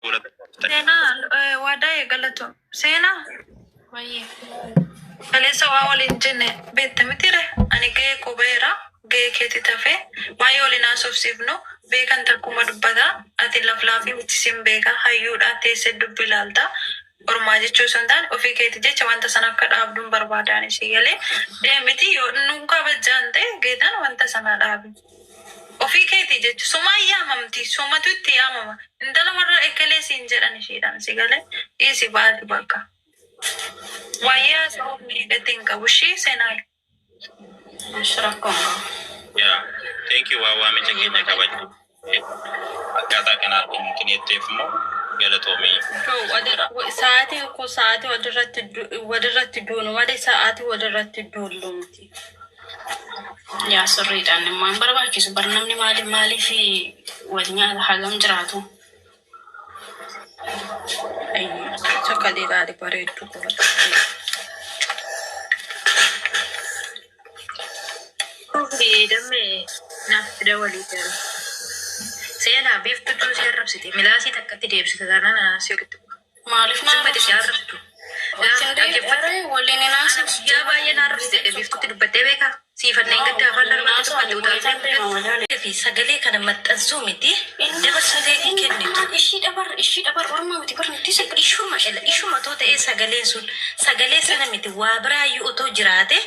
Fuula Seenaa waadaa eegalatu. Seenaa Wayyee. kaleessa waa waliin jenne beekta mitire ani ga'ee koo ba'eera ga'ee keeti tafee waa'ee waliin haasofsiifnu beekan takkuma dubbata ati laflaafii miti sin beeka hayyuudhaa teessee dubbi ilaalta ormaa jechuu osoo hin taane ofii keeti jecha wanta sana akka dhaabduun barbaadaan ishee galee deemiti yoo nuun kabajaan ta'e geetaan wanta sana dhaabi. Ofii keeti jechu sumaan yaamamti sumatu itti yaamama intala warra ekelee siin jedhan isheedhaan si galee dhiisi baati bakka. Waa'ee haasa'uuf miidhatti hin qabu ishii seenaa. Ishi rakkoo hin qabu. Yaa, thank you, waa waamicha Baay'ee keenya bareeda. kabajee akkaataa kanaan kenneetteef immoo galatoomii jira. Sa'aatii koo sa'aatii walirratti walirratti duunu malee sa'aatii walirratti duullu miti. Yaa sirriidhaan immoo hin barbaachisu. Bar namni maaliif maaliif wal nyaata hagam jiraatu? Sakalee ilaali bareedduu godhatu. Dammi naaf dawalii jira. Seenaa biiftuutu si arrabsite. Milaasii takkatti deebisite taanaan anaasii olitti bu'a. Maaliif na Simmati si arrabsiti? arrabsitu. Wajjin Dhaggeeffadhu. deebi'ee waliin hin Ana haasoftu. guyyaa baay'ee na arrabsite biiftuutti dubbattee beekaa? Siifanneen No, gadda afaan waliin darbatti haasofne dubbatte utaaltee waliin deema guddatte. malee. Fi sagalee kana maxxansuu miti Inni dabarsitee sagalee hin kennitu. ishii dabar ishii dabar orma miti bar nuti isa Ishuma ela ishuma otoo ta'ee sagaleen sun sagalee sana miti waa biraayyuu otoo jiraate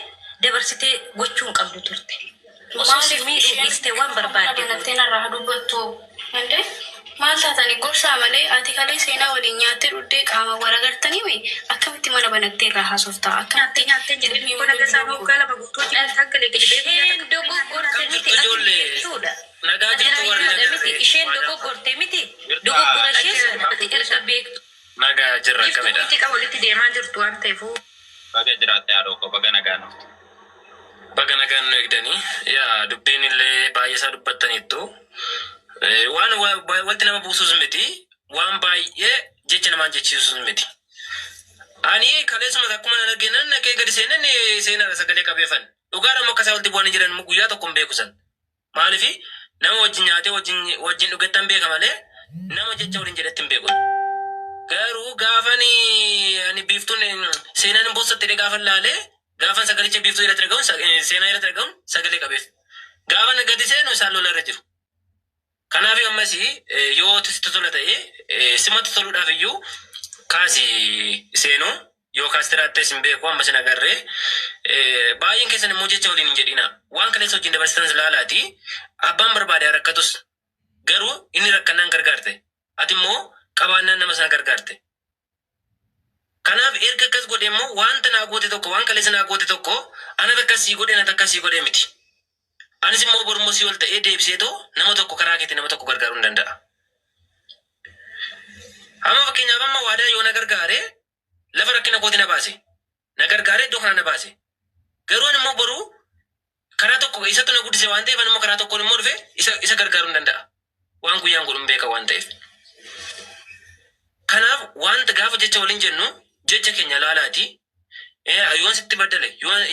dabarsitee gochuu hin qabdu turte. Osoo si maaliif miidhuu isheen dhiistee waan mana barbaadde banattee goote. narraa dubbattu? Indee maal taatanii gorsaa malee ati kalee seenaa waliin nyaattee dhuddee qaama wal agartanii mi akkamitti mana banattee irraa haasoftaa? Nyaattee Akkamitti nyaattee jedhee ilmi kun waliin aga isaan biloo hoggaa goote? lama guutuu hojii taggalee gadi beeku nyaata Isheen dogoggorte nyaata Akkam miti jirtu ati ijoollee? beektuudha. Nagaa Ati jirtu warri hayyuudha miti nagaa isheen waadaa dogoggorte miti Jirta dogoggora ishee Dhaggeeffadhu sana ati erga beektu. Nagaa jirra Biiftuu akkamidha? bultii qaba walitti deemaa jirtu waan ta'eefuu. Baga jiraatte haadhoo koo baga nagaa nufti. Baga nagaan nu eegdanii. Yaa dubbiin illee baay'ee isaa dubbattaniittu. Waan wanti nama buusus miti. Waan baay'ee jecha namaan jechiisus miti. Ani kaleessuma akkuma nan argeenan naqee gadi seenan seenaadha sagalee qabeeffan. Dhugaadha immoo akka isaa walitti bu'anii jiran immoo guyyaa tokko hin beeku san. Maaliif nama wajjin nyaatee wajjin wajjin dhugettan beeka malee nama jecha waliin jedhetti hin beeku. Garuu gaafani ani biiftuun seenaan hin bossotti jedhee gaafan laalee gaafan sagalicha biiftuu irratti dhaga'uun seenaa irratti dhaga'uun sagalee qabeef. Gaafan gadi seenu isaan lola irra jiru. Kanaaf ammas yoo sitti tola ta'e simatti toluudhaaf iyyuu kaasi seenu yoo kaas tiraattes hin beeku ammas hin agarree baay'een keessan immoo jecha waliin hin jedhina. Waan kaleessa wajjin dabarsitan laalaati abbaan barbaade haa rakkatus garuu inni rakkannaan gargaarte ati immoo qabaannaan nama sana gargaarte. Kanaaf erga akkas godhe immoo wanta naa goote tokko waan kaleessa naa goote tokko anatu akkas sii godhe anatu akkas sii godhe miti. Anis immoo borummoo sii ol ta'ee deebiseetoo nama tokko karaa keetiin nama tokko gargaaruu hin danda'a. Amma fakkeenyaaf amma waadaa yoo na gargaare lafa rakkina kooti na baase. Na gargaaree iddoo kana na baase. Garuu ani immoo boruu karaa tokko isatu na guddise waan ta'eef ani immoo karaa tokkoon immoo dhufe isa isa gargaaruu hin danda'a. Waan guyyaan godhu hin beeka waan ta'eef. Kanaaf wanta gaafa jecha waliin jennu jecha keenya laalaati. Yoon sitti baddale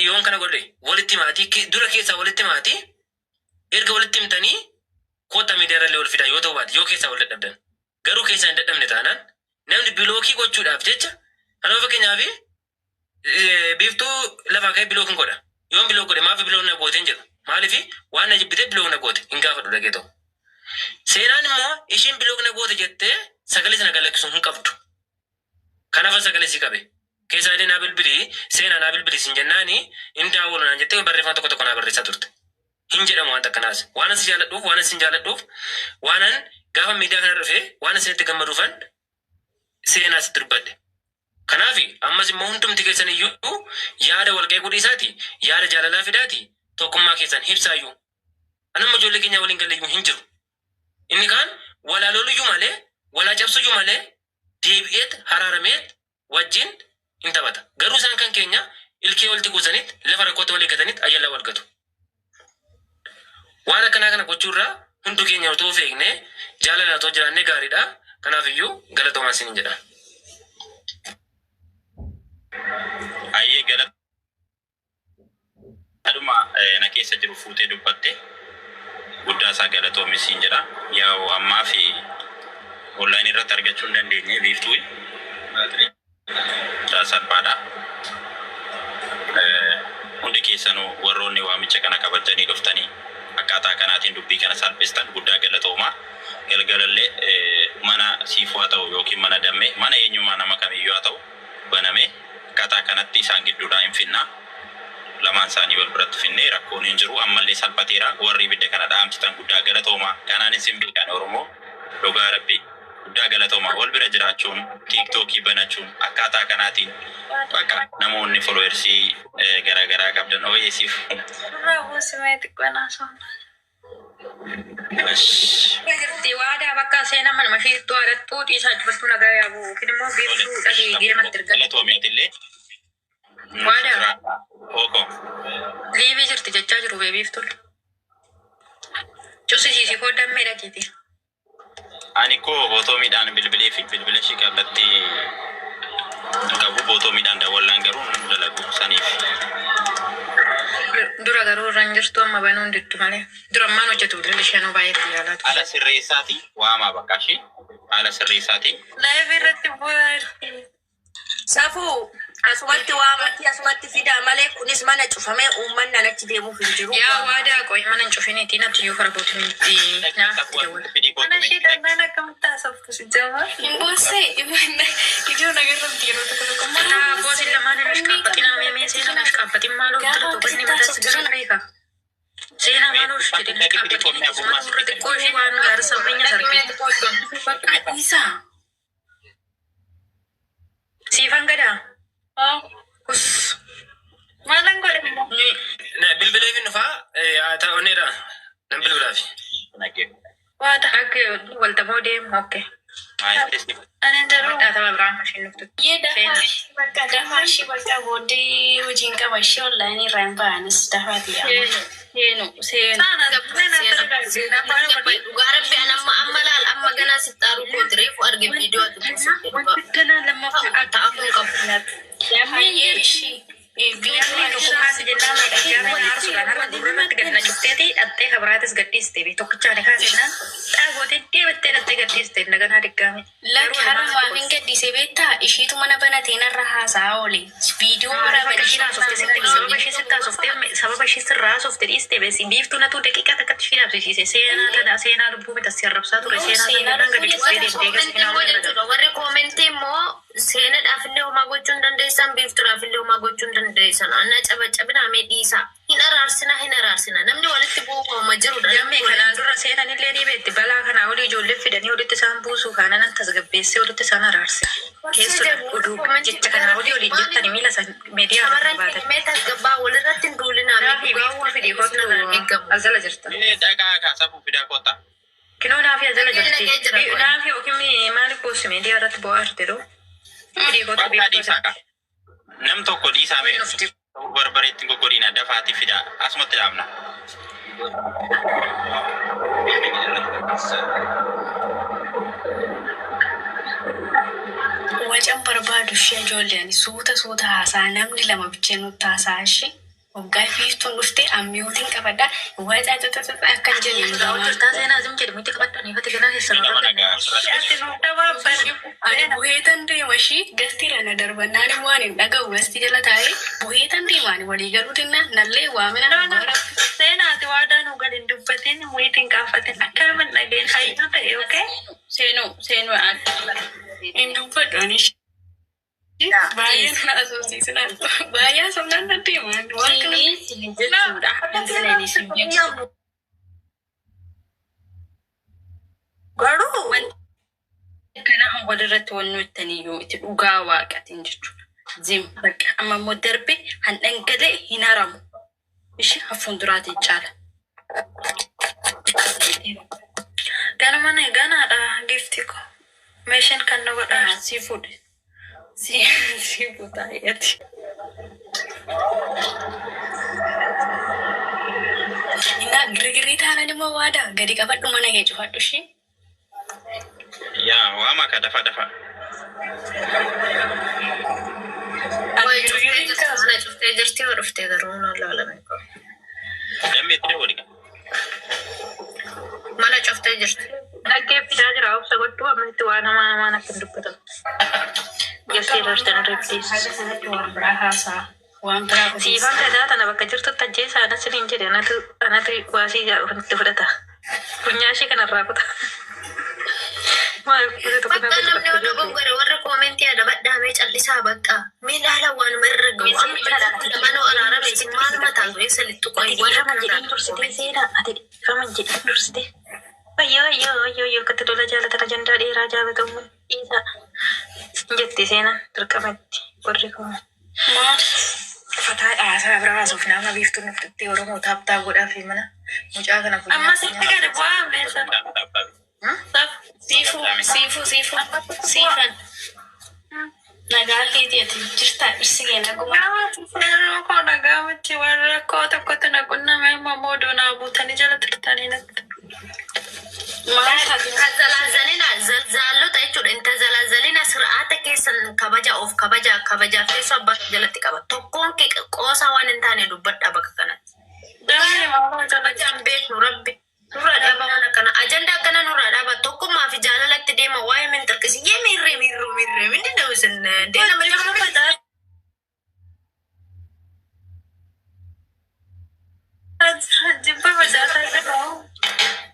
yoon kana godhe walitti maatii dura keessaa walitti maatii erga walitti himtanii koota miidiyaa irra wal fidaa yoo ta'u baate yoo keessaa wal dadhabdan. Garuu keessaa hin dadhabne taanaan namni block gochuudhaaf jecha kanaaf fakkeenyaaf biiftuu lafaa ka'ee block hin godha. Yoon block godhe maaf block na goote hin jedhu. Maaliif waan na jibbitee block na goote hin gaafadhu dhagee ta'u. Seenaan immoo ishiin block na goote jettee sagalee sana galakkisuu hin qabdu. Kanaaf sagalee si qabe. Keessaa illee naa bilbilii seenaa naa bilbilii sin jennaani hin daawwalu naan jettee barreeffama tokko tokko naa barreessaa turte. Hin jedhamu wanta akkanaas. Waan asi jaalladhuuf waan asin jaalladhuuf waanan gaafa miidiyaa kana dhufe waan isinitti gammaduufan seenaa sitti dubbadhe. Kanaaf ammas immoo hundumti keessan iyyuu yaada wal qeequu dhiisaati yaada jaalalaa fidaati tokkummaa keessan ibsaayyuu. Anamma ijoollee keenya waliin galle hin jiru. Inni kaan walaa loluyyuu malee walaa cabsuyyuu malee deebi'eet haraarameet wajjin hin taphata. Garuu isaan kan keenya ilkee walitti kuusaniit lafa rakkootti wal eeggataniit ayyalaa wal gatu. Waan akkanaa kana gochuurraa hundi keenya otoo of eegnee jaalalaan otoo jiraannee gaariidha. Kanaaf iyyuu galatoomaa isiniin jedha. Ayyee galata Aduma na keessa jiru fuutee dubbatte guddaa isaa galatoomi siin jedha. Yaa'u ammaa fi Onlaayinii irratti argachuu hin dandeenye biiftuu. Salphaadha. Hundi keessanuu warroonni waamicha kana kabajanii dhuftanii akkaataa kanaatiin dubbii kana salphistan guddaa galatoomaa. Galgalallee mana siifuu haa ta'u yookiin mana dammee mana eenyummaa nama kamiyyuu haa ta'u banamee akkaataa kanatti isaan gidduudhaa hin finnaa. Lamaan isaanii wal biratti finnee rakkoon hin jiru ammallee salphateera warri ibidda kana dhaamsitan guddaa galatoomaa. Kanaan isin beekan Oromoo dhugaa rabbi guddaa galatoomaa wal bira jiraachuun tiiktookii banachuun akkaataa kanaatiin bakka namoonni followersii garaagaraa qabdan ooyeesiif. Irraa buusimee xiqqoo naasofna. Jirti waadaa bakka seenaa manuma isheettuu haadhattuu dhiisaa jibartuu nagaa yaabu yookiin immoo biiftuu dhagee geematti erga. Galatoomeetillee. Waadaa. Ooko. Liivii jirti jechaa jiru bee biiftuun. Cusisiisi koo dammee dhaqiiti. Ani koo bootoo midhaan bilbilee fi bilbila ishee kallattii hin qabu bootoo midhaan daawwallaan garuu hin dalagu saniif. Dura garuu irra hin jirtu amma banuun diddu malee. Dura ammaan hojjetu bilbilli isheenuu baay'eetti yaalaatu. Haala sirreessaati waamaa bakka ishee haala sirreessaati. Laayivii irratti bu'aa jirti. Safuu asumatti waamatti asumatti fidaa malee kunis mana cufamee uummanni achi deemuuf hin jiru. Yaa waadaa qoy mana hin cufiniiti natti iyyuu fara bootumti naaf dawwala. Mana ishee dhandhaan akkamitti haasoftu si jama? Hin boossee ijoo nagarramti yeroo tokko tokko. Abbootiin lamaan hin ashqaabbatin meemee seenaan ashqaabbatin maaloo jira tokko inni mataa si gara beeka. Seenaa maaloo jedhin ashqaabbatin akkasuma turre xiqqoo ishee waan gaarii sababni sarbe. Bakka dhiisaa. Siifan gadaa. Kus. Maalan godhe immoo? Bilbilee fi nufaa taa'onneedha. Nan bilbilaafi. Waada. Akka waltamoo deemu okkee. Ani daruu. Dhaatama biraan mashiin dhuftu. Yee dafaa ishii bakka dafaa ishii bakka booddee hojiin qaba ishee onlaayinii irraa hin ba'anis dafaati yaa. Seenu seenu. Saana seena Dhugaa rabbi an amma amma laal amma ganaa sitti aaruu kooti reefu arge viidiyoo ati buusutti dhugaa. Wanti kanaa lammaffaa Ta'amuu hin qabu. Hayyee ishii. Namni tokko kaase jennaan miidhagaa aarsuudhaan har'a gurrarratti gad na cufteeti dhattee kabiraatis gadhiiste be tokkichaani kaase jennaan xaagootee deebittee dhattee gadhiiste daganaa diggaame. Lakki har'a maaf hin gaddise beektaa ishiitu mana banatee narra haasa'aa oole. Viidiyoo Sababa ishee haasofte sitti sababa ishee sitti haasofte sababa ishee sirraa haasofte dhiiste beesi biiftuu natu daqiiqaa takkatti ishee dhaabsisiise seenaa tana seenaa lubbuu mita si arrabsaa ture seenaa tana gadi cuftee deemtee Koomentii immoo jechuudha. Warri koomentii immoo seenaadhaaf illee homaa gochuu hin dandeessan, biiftuudhaaf illee homaa gochuu hin dandeessan. Anna cabacabinaa mee dhiisaa. Hin araarsina, hin araarsina. Namni walitti bu'uu hooma jirudha. Jammee kanaan dura seenan illee ni beekti balaa kanaa olii ijoollee fidanii walitti isaan buusuu kaananan tasgabbeessee walitti isaan araarse. Keessumaa oduu jecha kanaa olii oliin jettani miila san miidiyaa irra Shamarran baatan. keenya mee tasgabbaa walirratti hin duulinaa mee Naafi dhugaa biiftuu waan fidii ta'eef kottu narraa eeggamu. azala jirta. Dhaqaa kaasafuu fidaa kottaa. Kinoo naafi azala Naqee jirti. naqee jira qoy. Naafi yookiin maaliif boossi miidiyaa irratti bu'aa jirti doo? Fidii kottu Bakka biiftuu dhiisaa qaba. Nam tokko dhiisaa mee barbareetti goggodiina dafaati fidaa asumatti dhaabna. Wacan barbaadu ishee ijoolleen suuta suuta haasaa namni lama bichee nutti haasaa ishee waggaa biiftuun dhuftee ammiyuutiin qabadha waca cacacaca akkan jennu Hojjetaa lamaan. seenaa zim jedhu miti qabadhu ni ganaa keessa Nama nurra nagaa asirratti. Ati nuuf dabaabban. Ani buheetan deema ishii gastiidha na darbannaan immoo ani hin dhaga'u gastii jala taa'ee buheetan deema ani walii galuu dinna nallee waamina No, no. Seenaati waadaa nu gad hin dubbatin wayitiin gaafatin akka nama hin dhageen hayyuu ta'e okay? Seenu seenu hin dubbadhu ani ishii. Baay'een na asoosiisina baay'ee haasofnaan na deema waan kana. Siinii jechuudha. Seeni si beeksisu. Garuu Kana walirratti wanni hojjetaniyyuu itti dhugaa waaqatiin jechuudha. Zim bakka amma immoo darbe han dhangala'e hin haramu. Ishee hafuun duraatiin caala. Ganama ni ganaadha gifti ko. Meeshaan kan na godhaa. Si fuudhe. Si si fuutaa ati. Innaa girgirii taanaan immoo waadaa gadi qabadhu mana kee cufadhu ishee. Yaa waama ka dafa dafa. Wayi cuftee jirti, mana cuftee jirti yoo dhuftee garuu naan laalame. Dammeetti dawwali. Mana cuftee jirti. Dhaggeeffataa jira obsa godhu ammatti waan hamaa hamaan akka hin dubbatamu. Bakka Gassee waan dabartan biraa irratti. haasaa haga sanatti waan biraa haasaa waan biraa Siifan odeessaa. gadaa tana bakka jirtutti ajjeesaa anas niin jedhe anatu anatu waasii itti fudhata. Funyaa ishee kanarraa kuta. Maal kutu tokko Bakka naa kutu namni bakka yoo jirtu. dogongore warra koomentii adabadhaa mee callisaa bakka. Mee ilaala waanuma irra gahu. Misii Amma ilaala jarri kun lamaanuu araarame isin maaluma taatu eessa lixxu qoyi Ati warra dhiifama kana jedhiin taatu dursitee koomentii. seenaa ati dhiifama jedhiin dursitee. Wayyoo wayyoo wayyoo wayyoo akkatti lola jaalatan ajandaa dheeraa jaalatamu dhiisaa jetti seenaan dirqamatti warri kun. Maal? Fataa dhaasaa biraa haasoof nama biiftuun dhuftutti Oromoo taaptaa godhaa fi mana mucaa kana Amma funyaa sitti funyaa gadi bu'aa meeshaan. Siifuu siifuu siifuu siifan nagaa keetii ati jirtaa dhirsi kee naguma. Yeroo koo nagaa miti waan rakkoo tokkotti na qunname amma immoo doonaa buutanii jala turtanii natti. Maal taate? Zalazalina zalzaalota jechuudha. Inta zalazalina sir'aata keessan kabaja of kabaja kabajaaf teessoo abbaa jalatti qaba. Tokkoon kee qoosaa waan hin taane dubbadhaa bakka kanatti. Damee maaloo jala Kabajaan beeknu rabbi. Nurraa dhaaba waan akkana. Ajandaa akkana nurraa dhaaba. Tokkummaa fi jaalalatti deema. Waa'ee min xiqqisi. Yee miirree miirruu miirree. Mindi dhabu isin deema jibba facaasaa jibba facaasaa jira.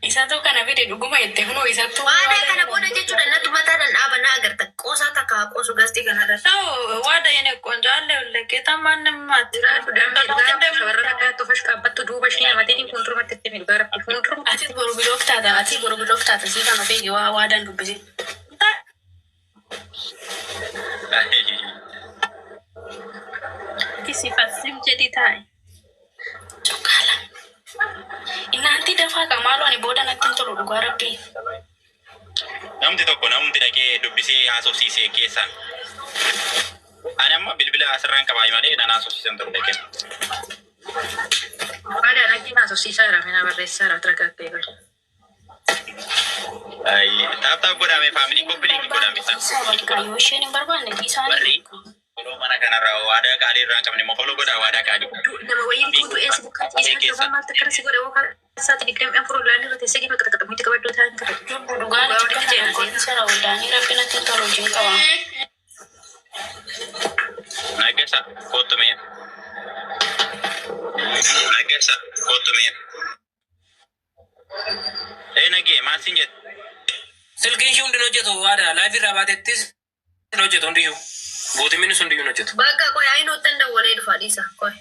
Isatu kana fide dhuguma jette kunoo isattuu Waadaa waada kana booda jechuudha. Natu mataadhaan dhaaba na agarta. Qoosaa takka haa qoosu gastii kanarra. Ta'u waada yene ቆንጆ አለ ለጌታ ማንም Jiraatu damee dhugaa shamarran akka tufash qaabbattu duuba ishee hamateen fuuldurumatti itti milgaa rabbi fuuldurumatti. Ati boru bilook taata ati boru bilook taata siifan of eegi waa waadaan dubbisin. Sifasim jedhi taa'e. Cuqqaala. Innaanti dafaa qamaaloo ani booda natti hin tolu dhugaa rabbii. Namti tokko namti dhaqee dubbisee haasofsiisee keessaan. Ani amma bilbila asirraan qabaa malee nan haasofsiisan ture dhaqee. Waadaan akka haasofsiisaa jira mina barreessaa jira tarkaanfii godhe. Tap tap godhame faamilii koppiliin godhame. Dhiisaa bakka yoo isheen hin barbaanne dhiisaa ni Warri bakka. foloo mana kanarraa waadaa qaalii irraa hin qabne immoo foloo godhaa waadaa qaalii. Nama wayiin du'ee si bukkaa ciisaa jiru maal takkana si godhe yookaan isaati 24 laan irra teessee gima qaxaqaxa muti qabaddoo ta'an kabaju. Lubbu dhugaan Dhugaa jibba walitti kana ceena godhi seena. sara waldaanii rabbi natti hin tolu wajjin qaba. Nagasa kottu mee. Nagasa kottu mee. Ee nagee maal siin jette? Silkiin ishee hundi hin hojjetu waadaa laayif irraa baatettis hin hojjetu hundiyyuu. Guutummiin hundiyyuu hin hojjetu. Bakka qoy ayinoottan dawwalee dhufa dhiisa. Qoy.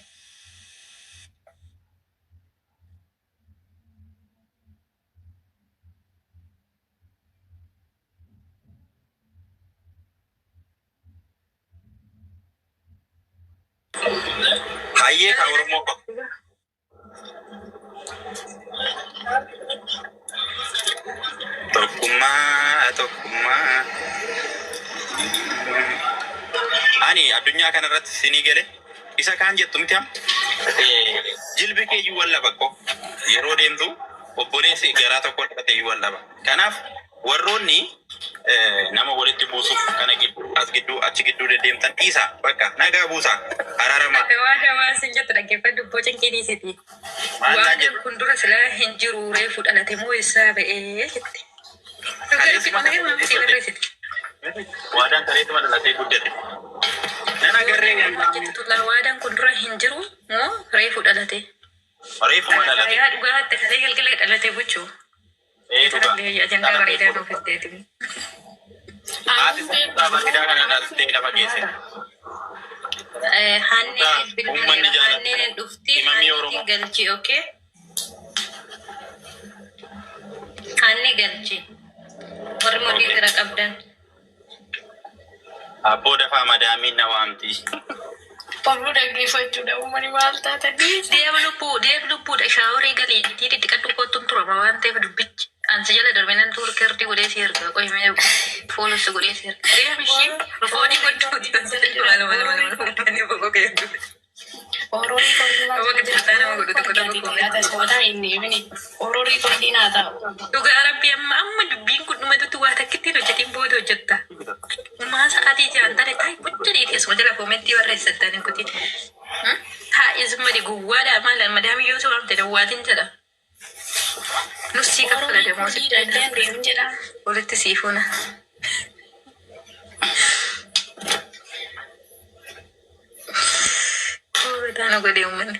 Hayyee ka Oromoo ko. Tokkummaa tokkummaa. Ani addunyaa kanarratti sinii gale isa kaan jettu miti amma. Jilbi kee iyyuu wal laba ko. Yeroo deemtu obboleessi garaa tokko dhaqate iyyuu wal laba. Kanaaf warroonni nama walitti buusuuf kana gidduu as gidduu achi gidduu deddeemtan dhiisaa bakka nagaa buusaa araaramaa. Waadaa waan sin jettu dhaggeeffadhu boca keetiisiti. Maal naan Waadaan jettu? kun dura silaa hin jiru reefu dhalate moo eessaa ba'ee jette. Dhugaa Kaleessuma dhufee waan si barreessite. Waadaan kaleessuma dhalatee guddate. Nan agarree Waan jettu tullaa waadaan kun dura hin jiru moo reefu dhalate. reefuma dhalate. Yaa dhugaa itti kalee galgala dhalate buchuu. Ee dhugaa. Ajandaa Dhalatee bareedaa guddate. nuuf fiddeeti. Haati sagantaa bareedaa kana dhalattee lafa geesse. Hanneen Uummanni bilbileera. jaalatu. Hanneen hin dhufti. Himamii Hanniitiin Oromoo. galchi, okay? Hanni galchi. Warri mudhii Okay. fira qabdan. Abboo dafaa madaamiin na waamti. Oduu dhaggeeffachuudha uummanni maal taata dhiisa. Deem lubbuu deem lubbuudha shaaworii galii itti xixiqqadhu kottuun turama waan ta'eef dubbichi. Ansi jala darbee nan tuur kirdii godhee si erga qoy mee foolus godhee si erga. Deem ishee foonii godhuuti. Maal maal maal maal boqoo kee Ororii kordii Boqoo kee nama godhu tokko tokko nyaata sootaa inni ibini. Ororii kordii naa taa'u. Dhugaa rabbi amma amma dubbiin kun dhumatutti waa takkitti hojjetiin booda hojjetta. Maa sa'aatii jaan taane taa'e guddaa dhiitee asuma jala koomentii barreessattaan hin kutin. Taa'e zumma gowwaadha maal madaami yoo si waamte dawwaatiin jedha. Nus sii kaffala Oromoo demoo kurdiidha illee deemin jedha. Walitti sii fuuna. Budaa nu godhe uummanni.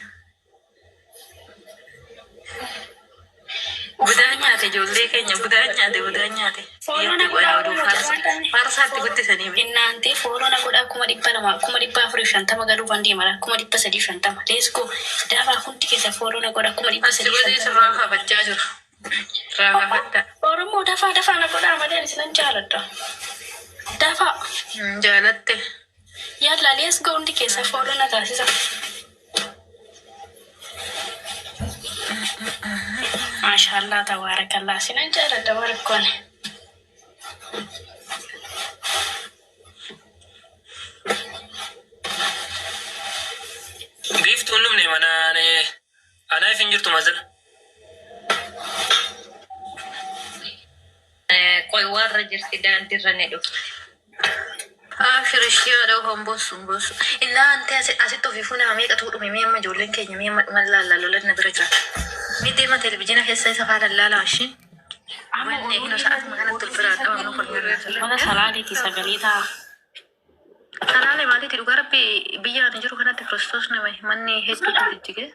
Budaa nyaate ijoollee keenya budaa nyaate budaa nyaate. Follow na godhaa Oromoo jabaadhaan. Faarsaatti guddisanii. Innaantee follow na godhaa 200,000 450,000 galuu waan deemara 350,000. Let's go. Daafaa hundi keessa follow na godhaa kuma dhibba Asi sadii godhee shantama. sirraa kaafachaa jira. Irraa kaafadha. Oromoo dafaa dafaa na godhaa malee ani sinan jaaladha. Dafaa. Jaalatte. Yalla let's go hundi keessa follow na taasisa. Maashaallah tabaarakallah sinan jaaladha barakkoon. Biiftuun dhumne mana anaaf hin jirtu mazala. Qoy warra jirti daandiirra ni dhufti. Abshir ishee haadha ofoon boossu hin boossu. Innaa ante asitti ofii fuunaa meeqatu dhume mee amma ijoolleen keenya mee amma dhuman laalla lolan na bira jira. Mee deema televizyiina keessa isa faana laalaa ishiin. Manni eegnu sa'aatuma kanatti ol biraa qabamnu kolfaa. Mana salaaleeti sagalee ta'a. Salaalee maaliiti dhugaa rabbi biyya ani jiru kanatti kiristoos nama manni hedduutu jijjige.